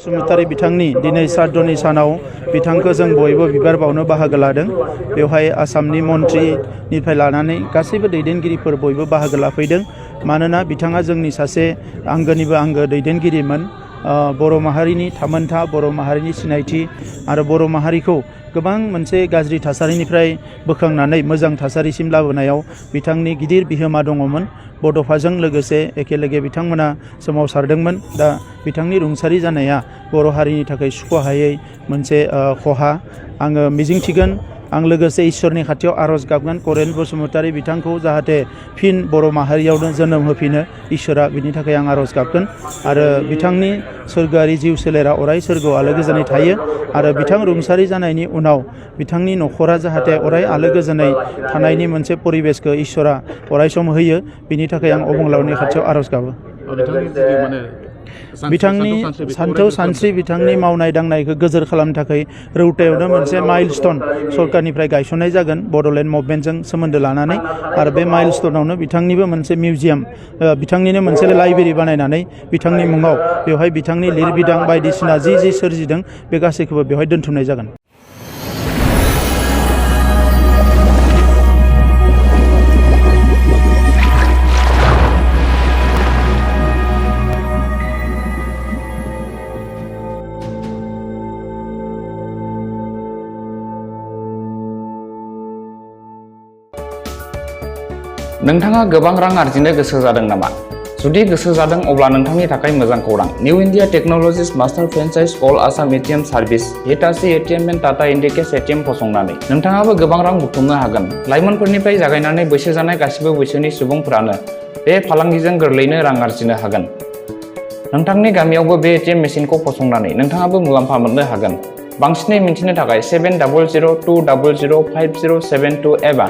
बसुमतारी बिथांनि दिनै श्राद्धनि सानाव बिथांखौ जों बयबो बिबार बावनो बाहागो लादों। बेवहाय आसामनि मन्थ्रिनिफ्राय लानानै गासैबो दैदेनगिरिफोर बयबो बाहागो लाफैदों। मानोना बिथाङा जोंनि सासे आंगोनिबो आंगो दैदेनगिरिमोन। बर' माहारिनि थामोनथा, बर' माहारिनि सिनायथि आरो बर' माहारिखौ गोबां मोनसे गाज्रि थासारिनिफ्राय बोखांनानै मोजां थासारिसिम लाबोनायाव बिथांनि गिदिर बिहोमा दङमोन। बड'फाजों लोगोसे एखेलोगे बिथांमोना सोमावसारदोंमोन। दा बिथांनि रुंसारि जानाया बर' हारिनि थाखाय सुख'हायै मोनसे खहा। आङो मिजिंथिगोन, आं लोगोसे इसोरनि खाथियाव आर'ज गाबगोन करेन बसुमतारी बिथांखौ जाहाथे फिन बर' माहारियावनो जोनोम होफिनो इसोरा, बिनि थाखाय आं आर'ज गाबगोन। आरो बिथांनि सोरगोआरि जिउ सोलेरा अराय सोरगोआव आलो गोजोनै थायो। आरो बिथां रुंसारि जानायनि उनाव बिथांनि न'खरा जाहाथे अराय आलो गोजोनै थानायनि मोनसे परिबेसखौ इसोरा अराय सम होयो, बिनि थाखाय आं अबंलावरिनि खाथियाव आर'ज गाबो। बिथांनि सान्थौ सानस्रि, बिथांनि मावनाय दांनायखौ गोजोर खालामनो थाखाय रौतायावनो मोनसे माइलस्टन सरकारनिफ्राय गायसननाय जागोन बड'लेण्ड मुभमेन्टजों सोमोन्दो लानानै। आरो बे माइलस्टनावनो बिथांनिबो मोनसे मिउजियाम, बिथांनिनो मोनसे लाइब्रेरि बानायनानै बिथांनि मुङाव बेवहाय बिथांनि लिरबिदां बायदिसिना जि सोरजिदों बे गासैखौबो बेवहाय दोनथुमनाय जागोन। नोंथाङा गोबां रां आरजिनो गोसो जादों नामा? जुदि गोसो जादों अब्ला नोंथांनि थाखाय मोजां खौरां। New India technologies master franchise all Assam ATM service Hitachi ATM and Tata Indicash ATM फसंनानै नोंथाङाबो गोबां रां बुथुमनो हागोन। लाइमोनफोरनिफ्राय जागायनानै बैसो जानाय गासिबो बैसोनि सुबुंफोरानो बे फालांगिजों गोरलैयैनो रां आरजिनो हागोन। नोंथांनि गामियावबो बे एटिएम मेसिनखौ फसंनानै नोंथाङाबो मुलाम्फा मोननो हागोन। बांसिनै मिन्थिनो थाखाय 7002005072 एबा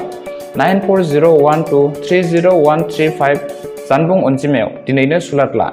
9401230135 जानबुं अनजिमायाव दिनैनो सुलाद ला।